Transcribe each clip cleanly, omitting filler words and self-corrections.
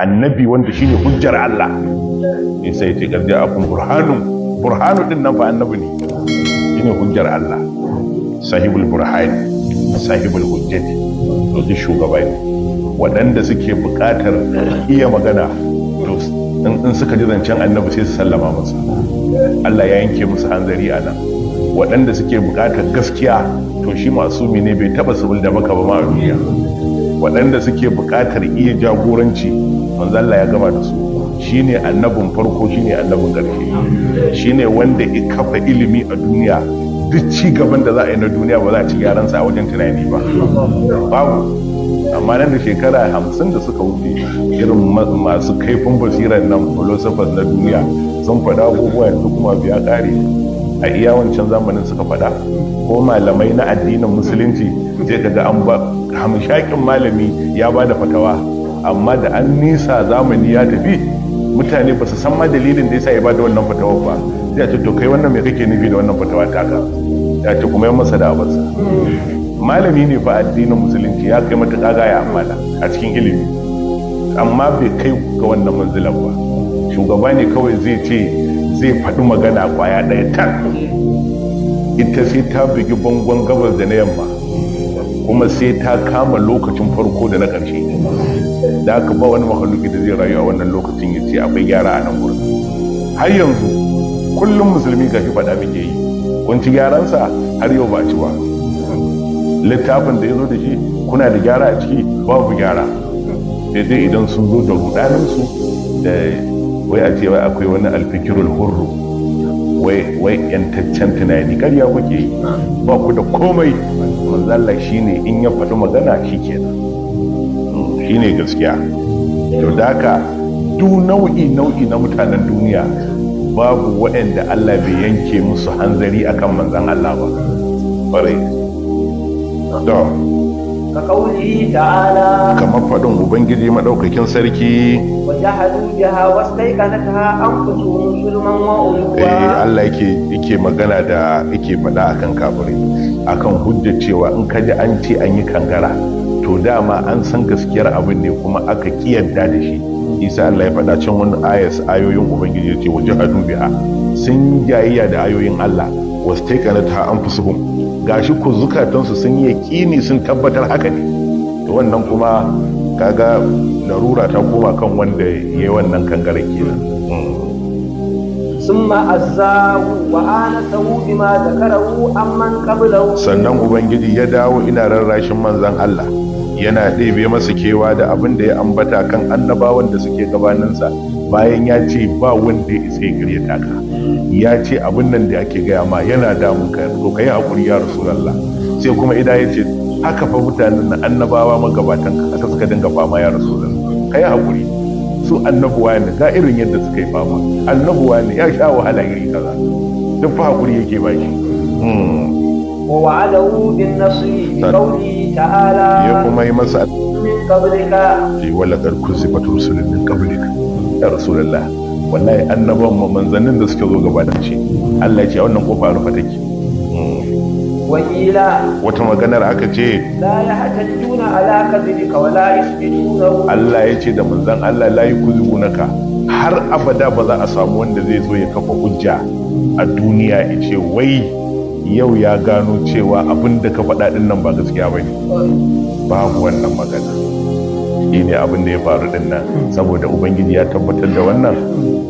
Annabi wanda shine hujjar Allah. Sai ya ce qad ja'akum burhanun. Burhanu din nan fa annabi ne, shine hujjar Allah, sahibul burhani, sahibul hujjati. To duk shugaba ne. Waɗanda suke buƙatar iya magana, to in suka ji zancen annabi sai su sallama masa. Allah ya yanke musu hanzari a nan. Waɗanda suke buƙatar gaskiya, to shi masumi ne, bai taɓa subul da baka ba ma a duniya. Waɗanda suke buƙatar iya jagoranci, manzo Allah ya gama da su. Shine annabin farko, shine annabin ƙarshe, shine wanda ya kafa ilimi a duniya. Duk ci gaban da za a yi na duniya, ba za a ci gyaransa a wajen tunani ba, babu. Amma nan da shekara 50 da suka wuce, irin masu kaifin basirar nan, philosophers na duniya, sun faɗa abubuwa, yanzu kuma biya ƙare. A iya wancan zamanin suka faɗa. Ko malamai na addinin Musulunci, sai kaga an ba hamshakin malami ya ba da fatawa, amma da an nisa, zamani ya tafi, mutane ba su san ma dalilin da yasa ya ba da wannan fatawar ba. Sai a ce, "To kai, wannan me kake nufi da wannan fatawa taka?" Ya ce kuma ya masa da abarsa. Malami ne fa addinin Musulunci, ya kai matuƙa gaya amana a cikin ilimi, amma bai kai ga wannan manzilan ba. Shugaba ne kawai zai ce zai faɗi magana kwaya ɗaya tak, ita sai ta bugi bangon gabas da na yamma, kuma sai ta kama lokacin farko da na ƙarshe. Da aka ba wani mahaluki da zai rayu a wannan lokacin ya ce akwai gyara a nan gurin. Har yanzu kullum musulmi gashi faɗa muke yi, kun ci gyaransa? Har yau ba ci ba. Littafin da ya zo da shi, kuna da gyara a ciki? Babu gyara. Sai dai idan sun zo da rudaninsu da wai a ce wai akwai wani alfikirul hurru, wai yantaccen tunani. Ƙarya kuke yi, ba ku da komai. Manzo Allah shine in ya faɗi magana shikenan, shine gaskiya. To da haka duk nau'i nau'i na mutanen duniya, babu waɗanda Allah bai yanke musu hanzari akan manzon Allah ba. Ƙwarai. To. كقوله تعالى: Kamar faɗin Ubangiji maɗaukakin sarki: وجحدوا بها واستيقنتها أنفسهم ظلما وعلوا. Allah yake magana da yake faɗa akan kafirai, akan hujjar cewa in ka ji an ce an yi kangara, to dama an san gaskiyar abin ne kuma aka kiyarda da shi. Isa Allah ya faɗa can wani ayas, ayoyin Ubangiji ya ce wajahadu biha, sun jayayya da ayoyin Allah, wastaiqanatha anfusuhum, gashi ku zukatansu sun yi yaƙini, sun tabbatar haka ne. To wannan kuma kaga larura ta koma kan wanda ya yi wannan kangara kenan. ثم عزاه وآنسه بما ذكره عمن قبله. Sannan Ubangiji ya dawo ina rarrashin manzan Allah, yana ɗebe masa kewa da abin da ya ambata kan annabawan da suke gabaninsa. Bayan ya ce ba wanda ya isa ya karyata ka, ya ce abin nan da ake gaya ma yana damun ka, to ka yi haƙuri ya Rasulallah. Sai kuma ida ya ce haka fa mutanen na annabawa magabatan ka haka suka dinga fama, ya Rasulallah, ka yi haƙuri. Su annabuwa ne, ga irin yadda suka yi fama, annabuwa ne ya sha wahala iri kaza. Duk fa haƙuri yake ba shi. ووعده بالنصر بقوله تعالى: Ya kuma yi masa من قبلك. Ce walaqad kuzzibat rusulun min qablik ya Rasulullah. Wallahi annaban manzannin da suka zo gaba da shi, Allah ya ce a wannan kofa rufe take. وقيل: Wata maganar aka ce: لا يحتجون على كذبك ولا يثبتونه. Allah ya ce da manzan Allah la yukuzibunaka, har abada ba za a samu wanda zai zo ya kafa hujja a duniya ya ce wai yau ya gano cewa abin da ka faɗa ɗin nan ba gaskiya ba ne. Babu wannan magana. Shi ne abin da ya faru din nan, saboda Ubangiji ya tabbatar da wannan.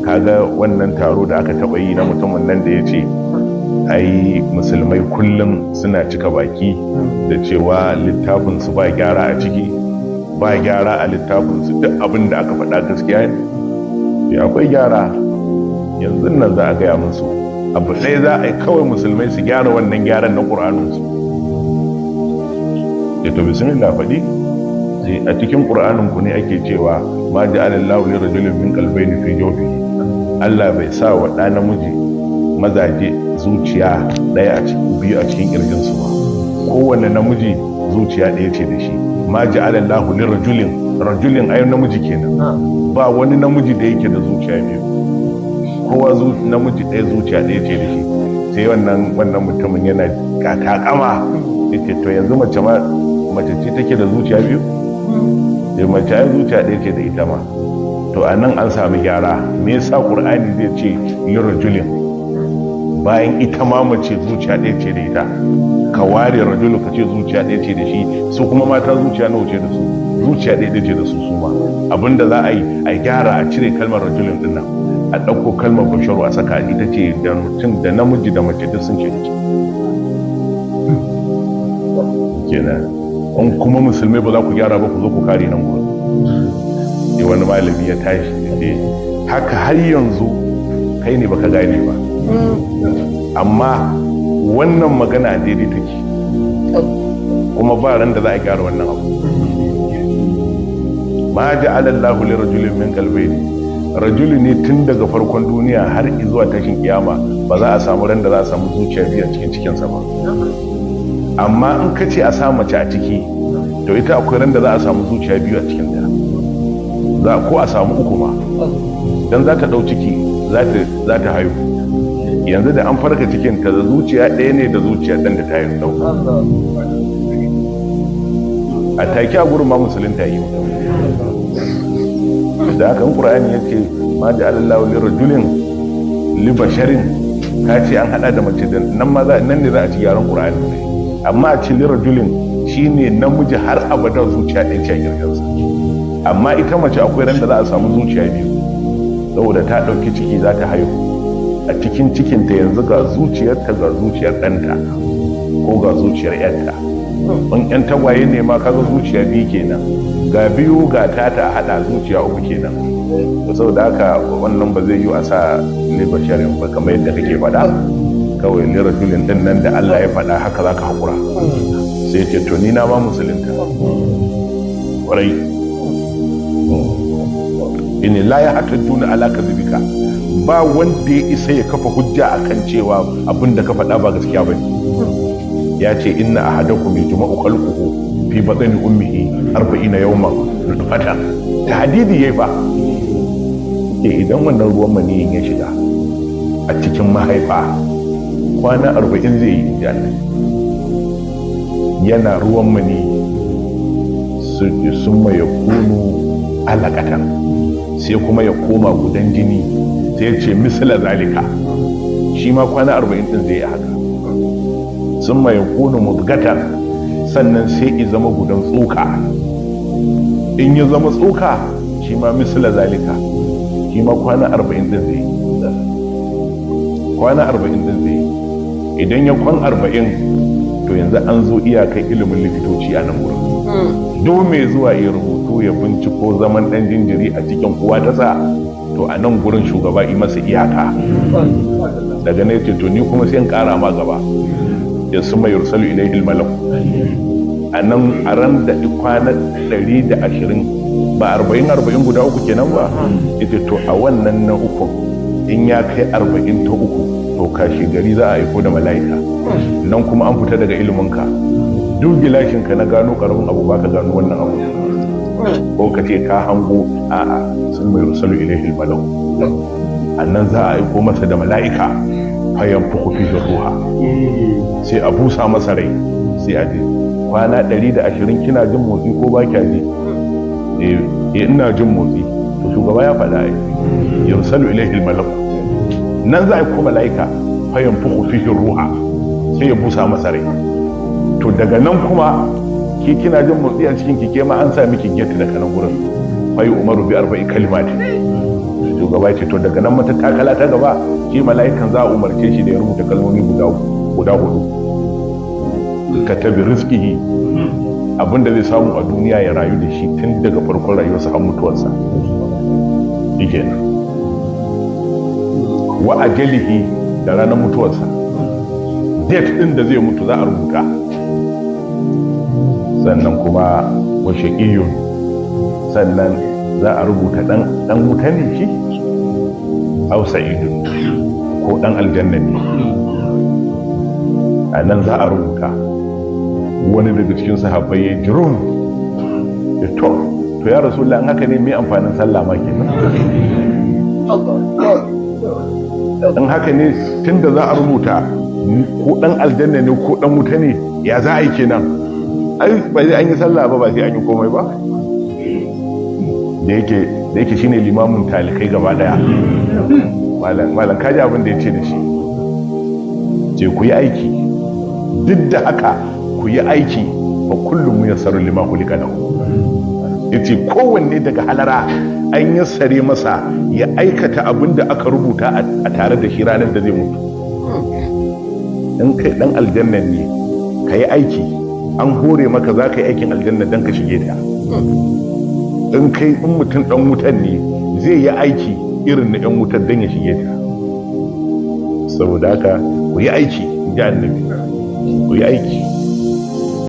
Kaga wannan taro da aka taɓa yi na mutumin nan da ya ce ai musulmai kullum suna cika baki da cewa littafinsu ba gyara a ciki, ba gyara a littafinsu, duk abin da aka faɗa gaskiya ne. Ya akwai gyara, yanzu nan za a gaya musu. Abu ɗaya za a yi kawai, musulmai su gyara wannan gyaran na ƙur'aninsu. Ya to, bismillah, faɗi. Sai a cikin ƙur'anin ku ne ake cewa ma ja'alallahu li rajulin min qalbayni fi jawfihi. Allah bai sa wa ɗa namiji, mazaje, zuciya ɗaya a cikin biyu a cikin ƙirjinsu ba. Kowanne namiji zuciya ɗaya ce da shi. Ma ja'alallahu li rajulin, rajulin ai namiji kenan. Ba wani namiji da yake da zuciya biyu. Kowa namiji ɗaya, zuciya ɗaya ce da shi. Sai wannan mutumin yana kakakama, yace to yanzu mace ma, mace ce take da zuciya biyu? Sai mace ai zuciya ɗaya ce da ita ma. To a nan an sami gyara. Me yasa Qur'ani zai ce lirajulin bayan ita ma mace zuciya ɗaya ce da ita? Ka ware rajulu ka ce zuciya ɗaya ce da shi, su kuma mata zuciya nawa ce da su? Zuciya ɗaya ce da su. Su ma abinda za a yi, a gyara, a cire kalmar rajulin din nan, a ɗauko kalmar basharu a saka. Ita ce da mutum da namiji da mace duk sun ce da kenan. In kuma musulmai ba za ku gyara ba, ku zo ku kare nan gurin. Sai wani malami ya tashi ya ce haka har yanzu kai ne baka gane ba, amma wannan magana daidai take, kuma ba ran da za a gyara wannan abu. Ma ja'ala Allahu li rajulin min qalbayni. Rajuli ne tun daga farkon duniya har zuwa tashin kiyama ba za a samu ran da za a samu zuciya biyu a cikin cikinsa ba. Amma in ka ce a sa mace a ciki, to ita akwai ran da za a samu zuciya biyu a cikinta, za ko a samu uku ma, dan za ta dau ciki, za ta haihu. Yanzu da an farka cikin ta, da zuciya ɗaya ne da zuciya ɗan da ta haihu ɗauka. A take a gurin ma musulunta yi. Da haka in Qur'ani ya ce ma ja'ala Allahu li rajulin li basharin, ka ce an hada da mace, da nan ma nan ne za a ci gyaran Qur'ani ne. Amma a ce li rajulin shine namiji har abada zuciya ɗaya ce a kirjinsa, amma ita mace akwai ran da za a samu zuciya biyu, saboda ta ɗauki ciki za ta haihu. A cikin cikinta yanzu ga zuciyarta, ga zuciyar ɗanta ko ga zuciyar ‘yarta. In ‘yan tagwaye ne ma, kaga zuciya biyu kenan, ga biyu ga tata, a haɗa zuciya uku kenan. To saboda haka wannan ba zai yi a sa libasharin ba kamar yadda kake faɗa. Kawai lirajulin ɗin nan da Allah ya faɗa, haka za ka haƙura. Sai ce to ni na ma musulunta ƙwarai. Ini la ya hatadduna ala kadhibika, ba wanda ya isa ya kafa hujja akan cewa abin da ka faɗa ba gaskiya bane. Ya ce inna ahadakum yujma'u khalquhu fi batni ummihi 40 yawman nutfatan. Tahdidi yayi fa. Ke idan wannan ruwan maniyin ya shiga a cikin mahaifa, kwana 40 zai yi yana ruwan maniyi, summa yakunu alaqatan, sai kuma ya koma gudan jini. Sai ya ce misla zalika, shi ma kwana 40 din zai yi haka. Summa yakunu mudgatan, sannan sai ya zama gudan tsoka. In ya zama tsoka, shi ma misla zalika, shi ma kwana 40 din zai yi, kwana 40 din zai yi. Idan ya kwan 40, to yanzu an zo iyakar ilimin likitoci a nan wurin. Duk mai zuwa ya rubutu ya binciko zaman dan jinjiri a cikin uwa ta sa, to a nan gurin shugaba yi masa iyaka. Daga nan ce to ni kuma sai in kara ma gaba. Ya summa yursalu ilaihi malak. A nan a ran da kwana 120 ba, 40 40 guda uku kenan ba ita. To a wannan na uku, in ya kai 40 ta uku, to kashi gari za a aiko da mala'ika. Nan kuma an fita daga iliminka. Duk gilashinka na gano karamin abu ba ka gano wannan abu, ko ka ce ka hango. A'a, summa yursalu ilaihi malak. Annan za a aiko masa da mala'ika, fayanfukhu fihi ruha, sai a busa masa rai. Sai a je kwana 120, kina jin motsi ko ba kya ji? Eh, ina jin motsi. To shugaba ya faɗa ai yursalu ilaihi malak. Nan za a aiko mala'ika, fayanfukhu fihi ruha, sai ya busa masa rai. To daga nan kuma ke kina jin motsi a cikin kike ma an sa miki gate. Daga nan gurin fa yu'maru bi arba'i kalimati. Shugaba ce to daga nan mata takala ta gaba, shi mala'ikan za a umarce shi da ya rubuta kalmomi guda hudu. Katabi rizqihi, abinda zai samu a duniya ya rayu da shi tun daga farkon rayuwarsa har mutuwarsa, shikenan. Wa ajalihi, da ranar mutuwarsa, date din da zai mutu za a rubuta. Sannan kuma wa shaqiyyun, sannan za a rubuta dan wuta ne shi aw sa'idun, ko dan aljanna ne. A nan za a rubuta. Wani daga cikin sahabbai ya jirun ya to ya rasulullah, in haka ne mai amfanin sallah ma kenan? In haka ne, tunda za a rubuta ko dan aljanna ne ko dan wuta ne, ya za a yi kenan? Ai ba sai an yi sallah ba, ba sai an yi komai ba. Da yake da Da yake shine limamin talikai gaba daya. Malam, malam, kaji abin da ya ce da shi. Ce ku yi aiki, duk da haka ku yi aiki, fa kullum muyassarun lima khuliqa lahu. Yace kowanne daga halara an yassare masa ya aikata abin da aka rubuta a tare da shi ranar da zai mutu. In kai dan aljanna ne, ka yi aiki, an hore maka za ka yi aikin aljanna don ka shige ta. In kai, in mutum dan wutan ne, zai yi aiki irin na 'yan wutar don ya shige ta. Saboda haka ku yi aiki, in ji Annabi, ku yi aiki.